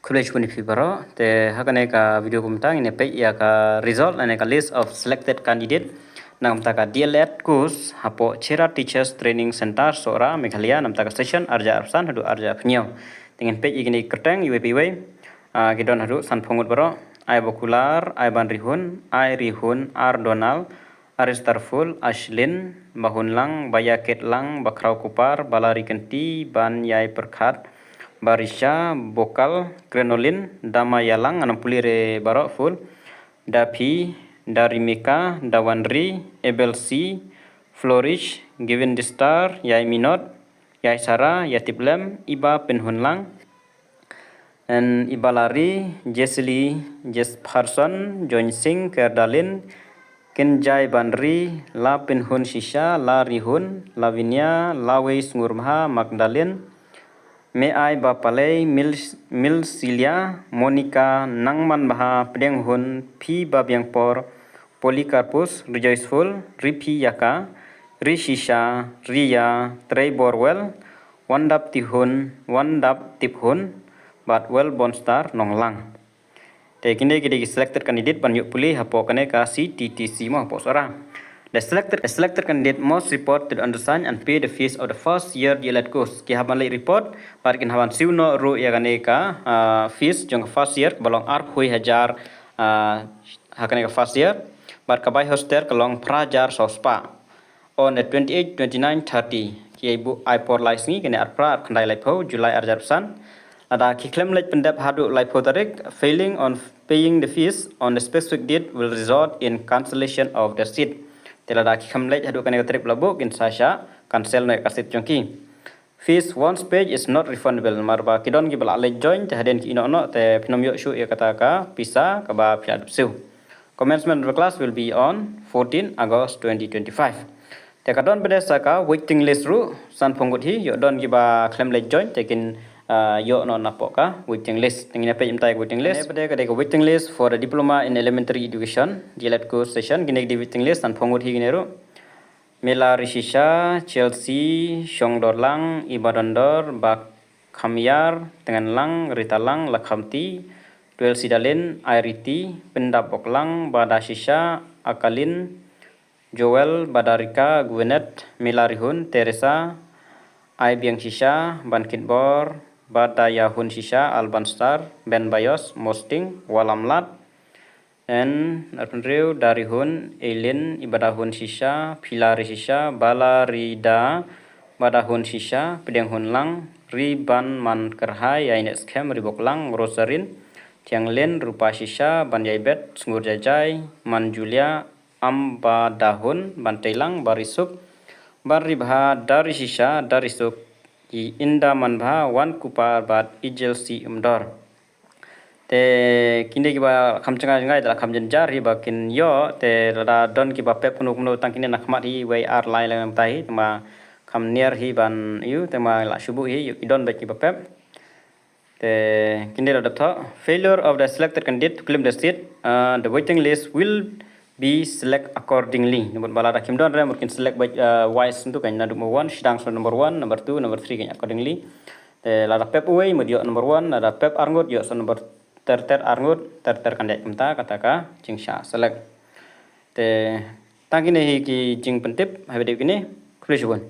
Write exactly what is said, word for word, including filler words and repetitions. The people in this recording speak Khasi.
Khublei shibun ïa phi baroh. Te ha kane ka video kumta ngin ïa peit ïa ka result lane ka list of selected candidate na kumta ka D L Ed course hapoh Chera Teachers Training Centre, Sohra, Meghalaya, na kumta ka session arhajar arphew san haduh arhajar arphew hynñiew. Te ngin peit ïa kine ki kyrteng iwei pa iwei. Ah, ki don haduh sanphew ngut baroh. Ai Bakular, Ai Banrihun, Ai Rihun, Ar Donald, Aristarful, Ashlin, Bahunlang, Bayaketlang, Bakhraw Kupar, Balarikenti, Banyai Pyrkhat, Barisha, Bokal, Krenolin, Damayalang, ngan ym pule re baroh full, Daphi, Darimika, Dawanri, Ebelsi, Florish, Givin Distar, Yai Minot, Yai Sara, Yatiplem, Iba Pynhunlang, en Ibalari, Jesili, Jesperson, Join Singh, Kerdalin, Kinjai Banri, La Pynhun Shisha, La Rihun, Lavinia, Lawei Sngurmha, Magdalene, Meai Bapalei, Mil, Milsilia, Monica, Nangman Baha, Pdeng Hun, Phi Babiangpor, Polycarpus, Rejoiceful, Riphi Yaka, Rishisha, Ria, Trey Borwell, Wandap Tihun, Wandap Tiphun, bad Well Bonstar Nonglang. Te kine ki dei ki selected candidate ban ïoh pule hapoh kane ka C T T C mo hapoh Sohra. The selected, the selected candidate must report to the undersigned and pay the fees of the first year D L Ed course. Ki hap ban leit report bad kin hap ban siew noh ruh ïa kane ka, ah, fees jong ka first year kaba long arphew hajar, ah, ha kane ka first year. Bad ka bai hostel ka long phra hajar saw spah. On the twenty-eight, twenty-nine, thirty, ki ai buh ai por lai sngi, kine arphew phra, arphew khyndai, laiphew July arhajar arphew san. Lada ki khlem leit pyndep haduh laiphew tarik, failing on paying the fees on the specific date will result in cancellation of the seat. Te lada ki khlem leit haduh kane ka tarik ba la buh, kin sa shah cancel noh ïa ka seat jong ki. Fees once paid is not refundable. Namar ba ki don kiba la leit join, te hadien ki ïeh noh noh, te phin ym ïoh shuh ïa kata ka pisa kaba phi la dep siew. Commencement of the class will be on fourteen August twenty twenty-five. Te ka don pat de sa ka waiting list ruh, sanphew ngut hi, ïoh don kiba khlem leit join, te kin, ah, ïoh noh napoh ka waiting list. Te ngin ïa peit mynta ïa ka waiting list. Kane pat de ka dei ka waiting list for the Diploma in Elementary Education, D L Ed course session, kine ki dei waiting list, sanphew ngut hi kine ruh. Mela Rishisha, Chelsea, Shongdorlang, Ibadondor, Bakhamiar, Tengenlang, Ritalang, Lakhamti, Dwelsidalin, Airiti, Pyndap Boklang, Badashisha, Akalin, Joel, Badarika, Gwyneth, Mela Rihun, Teresa, Aibiangshisha, Bankitbor, Badayahun Shisha, Albanstar, Ben Bayos, Mosting, Walamlat, en, arphew hynriew, Darihun, Eileen, Ibadahun Shisha, Philari Shisha, Balarida, Badahun Shisha, Pdeng Hunlang, Riban Mankyrhai, Ainet Skhem, Riboklang, Rosarin, Tianglin, Rupa Shisha, Banjaibet, Sngur Jajai, Manjulia, Ambadahun, Banteilang, Barisuk, Baribha, Dari Shisha, Darisuk, I Inda Manbha, Wan Kupar, bad Ijel Si Umdor. Te kine kiba kham jngai jngai, te la kham jynjar hi ba kin ïoh, te lada don kiba pep kumno kumno tang kine na khmat hi, wei ar lai lang mynta hi, te ma kham niar hi ban ïoh, te ma la shu buh hi, ïoh ki don bad kiba pep. Te kine la dep thoh, failure of the selected candidate to claim the seat, uh, the waiting list will be select accordingly. Namar ba lada kim don re mut kin select by, uh, wise, ntu kan naduh number one, sdang sa number one, number two, number three kan accordingly. Te lada pep uwei mut ïoh number one, lada pep arngut ïoh sa number ter ter arngut, ter ter kan dei kumta kata ka jingshah select. Te tang kine hi ki jingpyntip, ha video kine, khublei shibun.